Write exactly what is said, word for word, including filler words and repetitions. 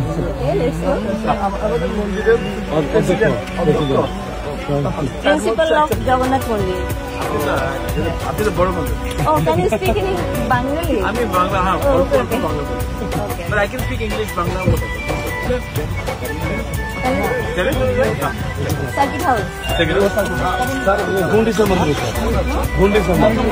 Okay, let's go. আমাদের মন্দিরের প্রেসিডেন্ট, অধ্যক্ষ। Principal of Jagannath Mandir. আপনি তো, আপনি তো বড় মন্দির। Oh, can you speak in Bengali? আমি বাংলা, হ্যাঁ, Oh, okay, অল্প অল্প okay. বাংলা বলি। Okay. But I can speak English, Bangla বলতে। Can you? Can you? Circuit House. Circuit House? Gundicha মন্দির, স্যার। গুন্ডিচা মন্দির।